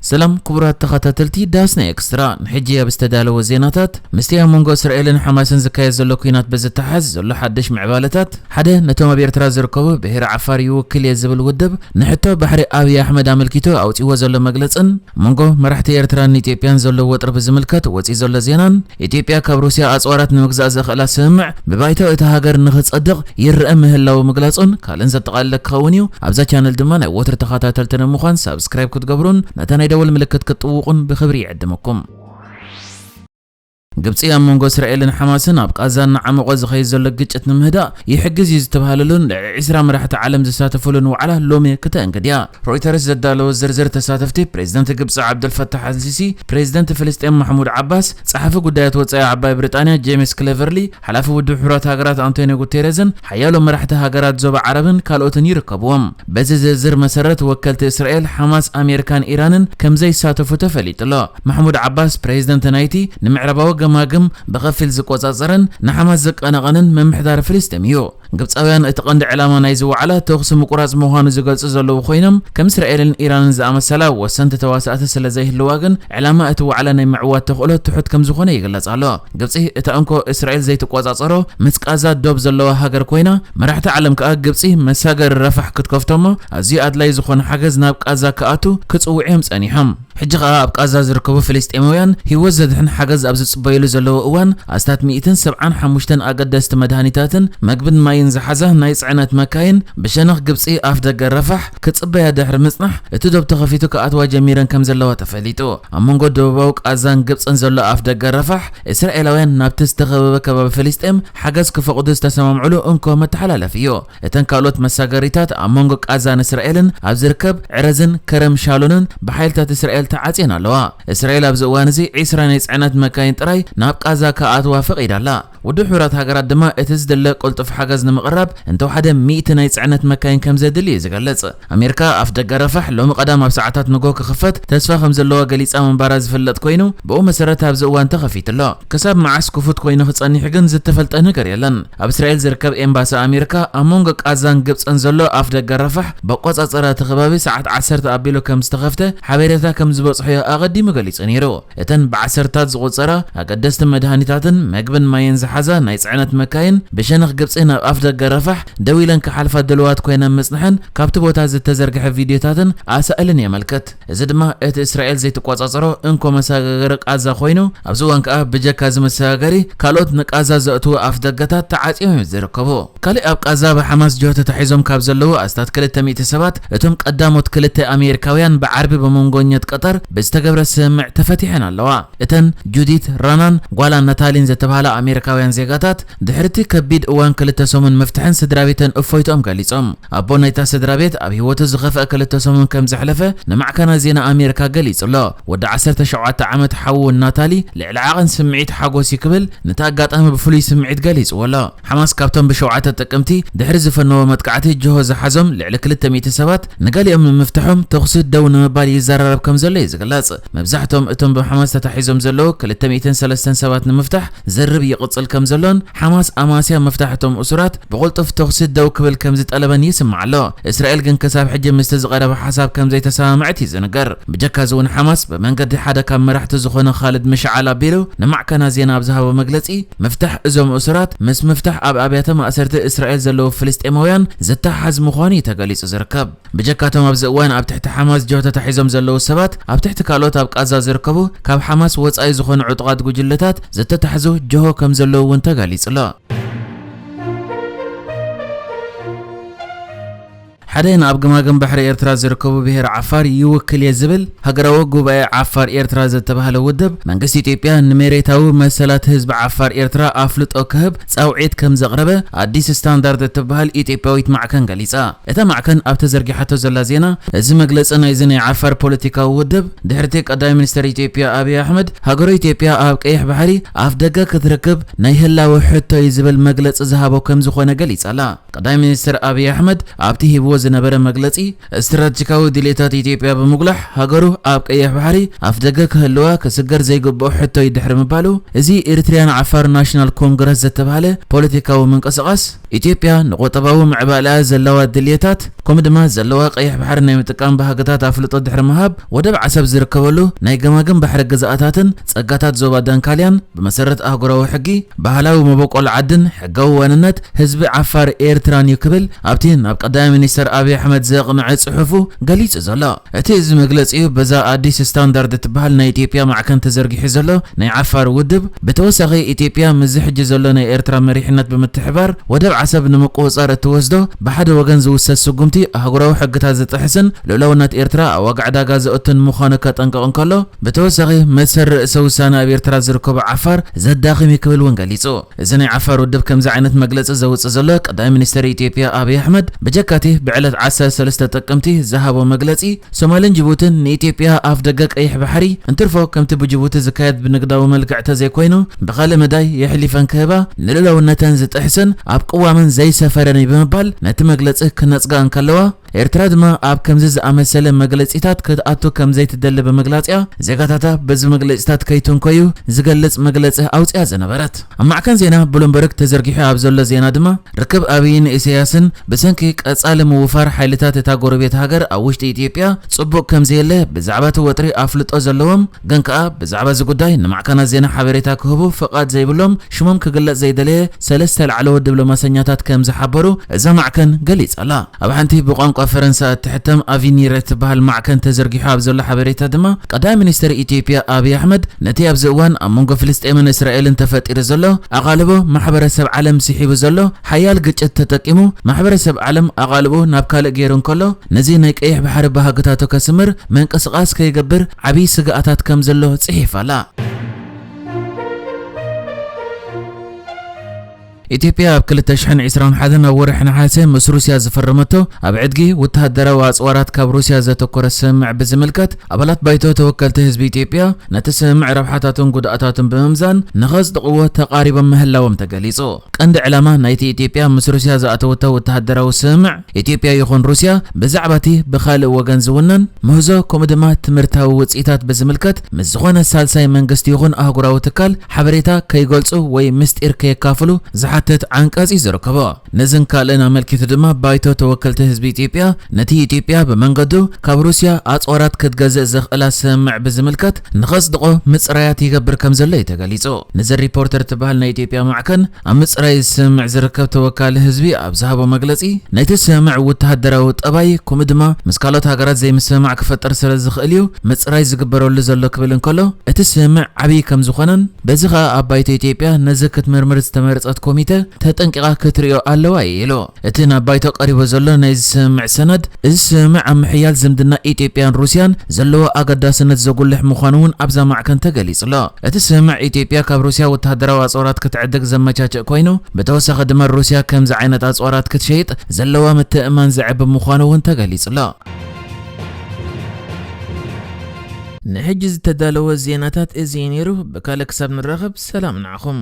ሰላም ክቡራት ተኸታተልቲ ዳስና ኤክስትራ፣ ንሕጂ ኣብ ዝተዳለወ ዜናታት፣ ምስቲ ኣብ መንጎ እስራኤልን ሓማስን ዝካየድ ዘሎ ኲናት ብዝተሓዝ ዘሎ ሓድሽ ምዕባለታት፣ ሓደ ነቶም ኣብ ኤርትራ ዝርከቡ ብሄር ዓፋር ይውክል እየ ዝብል ውድብ ንሕቶ ባሕሪ ኣብይ ኣሕመድ ኣመልኪቱ ኣውጺዎ ዘሎ መግለጽን፣ መንጎ መራሕቲ ኤርትራን ኢትዮጵያን ዘሎ ወጥሪ ብዝምልከት ወጺ ዘሎ ዜናን፣ ኢትዮጵያ ካብ ሩስያ ኣጽዋራት ንምግዛእ ዘኽእላ ስምምዕ ብባይቶ እታ ሃገር ንኽጸድቕ ይረአ ምህላው ምግላጹን ካልእን ዘጠቓለለ ክኸውን እዩ። ኣብዛ ቻነል ድማ ናይ ወትሪ ተኸታተልቲ ንምዃን ሳብስክራይብ ክትገብሩን ነታ ናይ ደወል ምልክት ክትጥውቑን ብኽብሪ ይዕድመኩም። ግብጺ ኣብ መንጎ እስራኤልን ሓማስን ኣብ ቃዛ እናዓመቖ ዝኸይድ ዘሎ ግጭት ንምህዳእ ይሕግዝ እዩ ዝተባህለሉን ልዕሊ ዕስራ መራሕቲ ዓለም ዝሳተፉሉን ዋዕላ ሎሚ ክተእንግድ እያ። ሮይተርስ ዘዳለወ ዝርዝር ተሳተፍቲ፣ ፕሬዚደንት ግብጺ ዓብደልፈታሕ ኣልሲሲ፣ ፕሬዚደንት ፍልስጤም ማሕሙድ ዓባስ፣ ጸሓፊ ጉዳያት ወጻኢ ዓባይ ብሪጣንያ ጄምስ ክሌቨርሊ፣ ሓላፊ ውድብ ሕቡራት ሃገራት ኣንቶኒዮ ጉቴሬዝን ሓያሎ መራሕቲ ሃገራት ዞባ ዓረብን ካልኦትን ይርከብዎም። በዚ ዝርዝር መሰረት፣ ወከልቲ እስራኤል፣ ሓማስ፣ ኣሜሪካን ኢራንን ከም ዘይሳተፉ ተፈሊጡ ኣሎ። ማሕሙድ ዓባስ፣ ፕሬዚደንት ናይቲ ንምዕራባዊ ገማግም ብኸፊል ዝቆጻጸርን ንሓማስ ዘቀናቕንን ምምሕዳር ፍልስጤም እዩ። ግብጻውያን እቲ ቀንዲ ዕላማ ናይዚ ዋዕላ ተኹሲ ምቁራጽ ምዃኑ ዝገልጹ ዘለዉ ኮይኖም፣ ከም እስራኤልን ኢራንን ዝኣመሰላ ወሰንቲ ተዋሳእቲ ስለ ዘይህልዋ ግን፣ ዕላማ እቲ ዋዕላ ናይ ምዕዋት ተኽእሎ ትሑት ከም ዝኾነ ይግለጽ ኣሎ። ግብጺ እታ እንኮ እስራኤል ዘይትቆጻጸሮ ምስ ቃዛ ዶብ ዘለዋ ሃገር ኮይና፣ መራሕቲ ዓለም ከኣ ግብጺ መሳገሪ ረፋሕ ክትከፍቶ እሞ፣ ኣዝዩ ኣድላይ ዝኾነ ሓገዝ ናብ ቃዛ ክኣቱ ክጽውዑ እዮም ጸኒሖም። ሕጂ ኸኣ ኣብ ቃዛ ዝርከቡ ፍልስጤማውያን ህይወት ዘድሕን ሓገዝ ኣብ ዝጽበዩሉ ዘለዉ እዋን፣ ኣስታት ሚእትን ሰብዓን ሓሙሽተን ኣገደስቲ መድሃኒታትን መግብን ማይን ዝሓዛ ናይ ጽዕነት መካይን ብሸነኽ ግብጺ ኣፍ ደገ ረፋሕ ክጽበያ ድሕሪ ምጽናሕ፣ እቲ ዶብ ተኸፊቱ ክኣትዋ ጀሚረን ከም ዘለዋ ተፈሊጡ። ኣብ መንጎ ደቡባዊ ቃዛን ግብጽን ዘሎ ኣፍ ደገ ረፋሕ፣ እስራኤላውያን ናብቲ ዝተኸበበ ከባቢ ፍልስጤም ሓገዝ ክፈቕዱ ዝተሰማምዑሉ እንኮ መተሓላለፊ እዩ። እተን ካልኦት መሳገሪታት ኣብ መንጎ ቃዛን እስራኤልን ኣብ ዝርከብ ዕረዝን ከረም ሻሎንን ብሓይልታት እስራኤል ተዓጽየን ኣለዋ። እስራኤል ኣብዚ እዋን እዚ ዒስራ ናይ ጽዕነት መካይን ጥራይ ናብ ቃዛ ክኣትዋ ፈቒዳ ኣላ። ውድብ ሕቡራት ሃገራት ድማ እቲ ዝድለ ቅልጡፍ ሓገዝ ንምቕራብ እንተወሓደ ሚእቲ ናይ ጽዕነት መካይን ከም ዘድሊ እዩ ዝገልጽ። ኣሜሪካ ኣፍ ደገ ረፋሕ ሎሚ ቀዳም ኣብ ሰዓታት ንግሆ ክኽፈት ተስፋ ከም ዘለዋ ገሊጻ ምንባራ ዝፍለጥ ኮይኑ፣ ብኡ መሰረት ኣብዚ እዋን ተኸፊቱ ኣሎ። ክሳብ መዓስ ክፉት ኮይኑ ክጸኒሕ ግን ዝተፈልጠ ነገር የለን። ኣብ እስራኤል ዝርከብ ኤምባሲ ኣሜሪካ ኣብ መንጎ ቃዛን ግብጽን ዘሎ ኣፍ ደገ ረፋሕ ብኣቆጻጽራ እቲ ከባቢ ሰዓት ዓሰርተ ኣቢሉ ከም ዝተኸፍተ ሓበሬታ ከም ዝበጽሖ ኣቐዲሙ ገሊጹ ነይሩ። እተን ብዓሰርታት ዝቑጸራ ኣገደስቲ መድሃኒታትን መግብን ማይን ዝሓዛ ናይ ጽዕነት መካይን ብሸነኽ ግብጺ ናብ ኣፍ ደገ ረፋሕ ደው ኢለን ክሓልፋ ድልዋት ኮይነን ምጽንሐን ካብቲ ቦታ ዝተዘርግሐ ቪድዮታትን ኣሳእልን የመልክት። እዚ ድማ እቲ እስራኤል ዘይትቆጻጸሮ እንኮ መሰጋገሪ ቃዛ ኮይኑ፣ ኣብዚ እዋን ከኣ ብጀካ እዚ መሰጋገሪ ካልኦት ንቃዛ ዘእትዉ ኣፍ ደገታት ተዓጽዮም እዮም ዝርከቡ። ካልእ ኣብ ቃዛ ብሓማስ ጅሆ ተታሒዞም ካብ ዘለዉ ኣስታት ክልተ ሚእቲ ሰባት፣ እቶም ቀዳሞት ክልተ ኣሜሪካውያን ብዓርቢ ብመንጎኘት ቀጠር ብዝተገብረ ስምምዕ ተፈቲሐን ኣለዋ። እተን ጁዲት ራናን ጓላ ናታሊን ዝተባህላ ኣሜሪካውያን ዜጋታት፣ ድሕሪ እቲ ከቢድ እዋን ክልተ ሰሙን ምፍትሐን ስድራ ቤተን እፎይትኦም ገሊጾም። ኣቦ ናይታ ስድራ ቤት ኣብ ህይወቱ ዝኸፍአ ክልተ ሰሙን ከም ዘሕለፈ ንማዕከናት ዜና ኣሜሪካ ገሊጹ ኣሎ። ወዲ ዓሰርተ ሸውዓተ ዓመት ሓዉ ናታሊ ልዕሊ ዓቐን ስምዒት ሓጎስ እዩ ክብል፣ ነቲ ኣጋጣሚ ብፍሉይ ስምዒት ገሊጽዎ ኣሎ። ሓማስ ካብቶም ብሸውዓተ ጥቅምቲ ድሕሪ ዝፈነዎ መጥቃዕቲ ጅሆ ዝሓዞም ልዕሊ ክልተ ሚእቲ ሰባት ንገሊኦም ንምፍትሖም ተኹሲ ደው ንምባል ይዘራረብ ከም ዘሎ እዩ ዝግለጽ። መብዛሕትኦም እቶም ብሓማስ ተታሒዞም ዘለዉ ክልተ ሚእትን ሰለስተን ሰባት ንምፍታሕ ዝርርብ ይቕጽል ከም ዘሎን፣ ሓማስ ኣማስያ ምፍታሕ እቶም እሱራት ብቕልጡፍ ተኹሲ ደው ክብል ከም ዝጠለበን ይስማዕ ኣሎ። እስራኤል ግን ክሳብ ሕጂ ምስቲ ዝቐረበ ሓሳብ ከም ዘይተሰማምዐት እዩ ዝንገር። ብጀካ እዚ እውን ሓማስ ብመንገዲ ሓደ ካብ መራሕቲ ዝኾነ ኻልድ ምሽዓል ኣቢሉ ንማዕከናት ዜና ኣብ ዝሃቦ መግለጺ፣ ምፍታሕ እዞም እሱራት ምስ ምፍታሕ ኣብ ኣብያተ ማእሰርቲ እስራኤል ዘለዉ ፍልስጤማውያን ዝተሓሓዝ ምዃኑ እዩ ተገሊጹ ዝርከብ። ብጀካቶም ኣብዚ እዋን ኣብ ትሕቲ ሓማስ ጅሆ ተታሒዞም ዘለዉ ሰባት፣ ኣብ ትሕቲ ካልኦት ኣብ ቃዛ ዝርከቡ ካብ ሓማስ ወጻኢ ዝኾኑ ዕጡቓት ጉጅለታት ዝተታሕዙ ጅሆ ከም ዘለዉ እውን ተገሊጹ ኣሎ። ሓደ ንኣብ ገማግም ባሕሪ ኤርትራ ዝርከቡ ብሄር ዓፋር ይውክል እየ ዝብል ሃገራዊ ጉባኤ ዓፋር ኤርትራ ዝተባህለ ውድብ፣ መንግስቲ ኢትዮጵያ ንመሬታዊ መሰላት ህዝቢ ዓፋር ኤርትራ ኣፍልጦ ክህብ ጻውዒት ከም ዘቕረበ ኣዲስ ስታንዳርድ እትበሃል ኢትዮጵያዊት ማዕከን ገሊጻ። እታ ማዕከን ኣብ ተዘርጊሓቶ ዘላ ዜና፣ እዚ መግለጺ ናይዚ ናይ ዓፋር ፖለቲካዊ ውድብ፣ ድሕሪቲ ቀዳማይ ሚኒስተር ኢትዮጵያ ኣብይ ኣሕመድ፣ ሃገሩ ኢትዮጵያ ኣብ ቀይሕ ባሕሪ ኣፍ ደገ ክትረክብ ናይ ህላወ ሕቶ እዩ ዝብል መግለጺ ዝሃቦ ከም ዝኾነ ገሊጻ ኣላ። ቀዳማይ ሚኒስተር ኣብይ ኣሕመድ ኣብቲ ሂብዎ ዝነበረ መግለጺ፣ ስትራተጂካዊ ድሌታት ኢትዮጵያ ብምጉላሕ፣ ሃገሩ ኣብ ቀይሕ ባሕሪ ኣፍ ደገ ክህልዋ ክስገር ዘይግብኦ ሕቶ እዩ ድሕሪ ምባሉ፣ እዚ ኤሪትሪያን ዓፋር ናሽናል ኮንግረስ ዝተባህለ ፖለቲካዊ ምንቅስቓስ፣ ኢትዮጵያ ንቁጠባዊ ምዕባለኣ ዘለዋ ድልየታት፣ ከምኡ ድማ ዘለዋ ቀይሕ ባሕሪ ናይ ምጥቃም ባህግታት ኣፍልጦ ድሕሪ ምሃብ፣ ወደብ ዓሰብ ዝርከበሉ ናይ ገማግም ባሕሪ ግዝኣታትን ጸጋታት ዞባ ዳንካልያን ብመሰረት ኣህጉራዊ ሕጊ፣ ባህላዊ መበቆል ዓድን ሕጋዊ ዋንነት ህዝቢ ዓፋር ኤርትራን እዩ ክብል ኣብቲ ናብ ቀዳማይ ሚኒስተር ኣብይ ኣሕመድ ዘቕንዐ ጽሑፉ ገሊጹ ዘሎ። እቲ እዚ መግለጺኡ በዛ ኣዲስ ስታንዳርድ እትበሃል ናይ ኢትዮጵያ ማዕከን ተዘርጊሑ ዘሎ ናይ ዓፋር ውድብ፣ ብተወሳኺ ኢትዮጵያ ምስዚ ሕጂ ዘሎ ናይ ኤርትራ መሪሕነት ብምትሕባር ወደብ ዓሰብ ንምቁጽጻር እትወስዶ ብሓደ ወገን ዝውሰድ ስጉምቲ ኣህጉራዊ ሕግታት ዝጥሕስን ልኡላውነት ኤርትራ ኣብ ዋጋ ዕዳጋ ዘእቱን ምዃኑ ከጠንቅቕ እንከሎ፣ ብተወሳኺ መሰል ርእሰ ውሳነ ኣብ ኤርትራ ዝርከቡ ዓፋር ዘዳኽም እዩ ክብል እውን ገሊጹ። እዚ ናይ ዓፋር ውድብ ከምዚ ዓይነት መግለጺ ዘውጽእ ዘሎ ቀዳማይ ሚኒስተር ኢትዮጵያ ኣብይ ኣሕመድ ብጀካቲ ብዕለት ዓሰርተ ሰለስተ ጥቅምቲ ዝሃቦ መግለጺ፣ ሶማልን ጅቡትን ንኢትዮጵያ ኣፍ ደገ ቀይሕ ባሕሪ እንትርፎ ከምቲ ብጅቡቲ ዝካየድ ብንግዳዊ መልክዕ ተዘይኮይኑ ብኻልእ መዳይ የሕሊፈን ክህባ ንልኡላውነተን ዝጥሕስን ኣብ ቅዋመን ዘይሰፈረን እዩ ብምባል ነቲ መግለጺ ክነጽጋ እንከለዋ፣ ኤርትራ ድማ ኣብ ከምዚ ዝኣመሰለ መግለጺታት ክትኣቱ ከም ዘይትደሊ ብምግላጽ እያ ዜጋታታ በዚ መግለጺታት ከይትንኮዩ ዝገልጽ መግለጺ ኣውጺኣ ዝነበረት። ኣብ ማዕከን ዜና ብሉምበርግ ተዘርጊሑ ኣብ ዘሎ ዜና ድማ፣ ርክብ ኣብይን ኢሳያስን ብሰንኪ ቀጻሊ ምውፋር ሓይልታት እታ ጎረቤት ሃገር ኣብ ውሽጢ ኢትዮጵያ ጽቡቕ ከም ዘየለ ብዛዕባ እቲ ወጥሪ ኣፍልጦ ዘለዎም ግን ከኣ ብዛዕባ እዚ ጉዳይ ንማዕከናት ዜና ሓበሬታ ክህቡ ፍቓድ ዘይብሎም ሽሞም ክግለጽ ዘይደለየ ሰለስተ ላዕለዎት ዲፕሎማሰኛታት ከም ዝሓበሩ እዛ ማዕከን ገሊጻ ኣላ። ኣብ ሓንቲ ብቋንቋ ፈረንሳ እትሕተም ኣቪኒር እትበሃል ማዕከን ተዘርጊሑ ኣብ ዘሎ ሓበሬታ ድማ፣ ቀዳማይ ሚኒስተር ኢትዮጵያ ኣብይ ኣሕመድ ነቲ ኣብዚ እዋን ኣብ መንጎ ፍልስጤምን እስራኤልን ተፈጢሩ ዘሎ ኣቓልቦ ማሕበረሰብ ዓለም ስሒቡ ዘሎ ሓያል ግጭት ተጠቂሙ፣ ማሕበረሰብ ዓለም ኣቓልቦ ናብ ካልእ ገይሩ እንከሎ፣ ነዚ ናይ ቀይሕ ባሕሪ ባህግታቱ ከስምር ምንቅስቓስ ከይገብር ዓብዪ ስግኣታት ከም ዘሎ ጽሒፋ ኣላ። ኢትዮጵያ ኣብ ክልተ ሽሕን ዕስራን ሓደን ኣብ ወርሒ ነሓሰ ምስ ሩስያ ዝፈረመቶ ኣብ ዕድጊ ወተሃደራዊ ኣጽዋራት ካብ ሩስያ ዘተኮረ ስምምዕ ብዝምልከት፣ ኣባላት ባይቶ ተወከልቲ ህዝቢ ኢትዮጵያ ነቲ ስምምዕ ረብሓታቱን ጉድኣታቱን ብምምዛን ንኸጽድቕዎ ተቓሪቦም ምህላዎም ተገሊጹ። ቀንዲ ዕላማ ናይቲ ኢትዮጵያ ምስ ሩስያ ዝኣተወቶ ወተሃደራዊ ስምምዕ፣ ኢትዮጵያ ይኹን ሩስያ ብዛዕባ እቲ ብኻልእ ወገን ዝውነን ምህዞ ከምኡ ድማ ትምህርታዊ ውጽኢታት ብዝምልከት ምስ ዝኾነ ሳልሳይ መንግስቲ ይኹን ኣህጉራዊ ትካል ሓበሬታ ከይገልጹ ወይ ምስጢር ከየካፍሉ ዝሓትት ዓንቀጽ እዩ ዝርከቦ። ነዝን ካልእን ኣመልኪቱ ድማ ባይቶ ተወከልቲ ህዝቢ ኢትዮጵያ ነቲ ኢትዮጵያ ብመንገዱ ካብ ሩስያ ኣጽዋራት ክትገዝእ ዘኽእላ ስምምዕ ብዝምልከት ንኸጽድቖ ምጽራያት ይገብር ከም ዘሎ እዩ ተገሊጹ። ነዚ ሪፖርተር ትበሃል ናይ ኢትዮጵያ ማዕከን ኣብ ምጽራይ ስምምዕ ዝርከብ ተወካሊ ህዝቢ ኣብ ዝሃቦ መግለጺ፣ ናይቲ ስምምዕ ወተሃደራዊ ጠባይ ከምኡ ድማ ምስ ካልኦት ሃገራት ዘይምስምማዕ ክፈጥር ስለ ዝኽእል እዩ ምጽራይ ዝግበረሉ ዘሎ ክብል እንከሎ፣ እቲ ስምምዕ ዓብዪ ከም ዝኾነን በዚ ኸኣ ኣብ ባይቶ ኢትዮጵያ ነዚ ክትምርምር ዝተመረጸት ኮሚተ ተጠንቂቓ ክትርእዮ ኣለዋ እዩ ኢሉ። እቲ ናብ ባይቶ ቀሪቡ ዘሎ ናይዚ ስምምዕ ሰነድ፣ እዚ ስምምዕ ኣብ ምሕያል ዝምድና ኢትዮጵያን ሩስያን ዘለዎ ኣገዳስነት ዘጉልሕ ምዃኑ እውን ኣብዛ ማዕከን ተገሊጹ ኣሎ። እቲ ስምምዕ ኢትዮጵያ ካብ ሩስያ ወተሃደራዊ ኣጽዋራት ክትዕድግ ዘመቻችእ ኮይኑ፣ ብተወሳኺ ድማ ሩስያ ከምዚ ዓይነት ኣጽዋራት ክትሸይጥ ዘለዋ ምትእምማን ዘዕቢ ምዃኑ እውን ተገሊጹ ኣሎ። ንሕጂ ዝተዳለወ ዜናታት እዚ እዩ ነይሩ። ብካልእ ክሳብ ንራኸብ ሰላም ንዓኹም።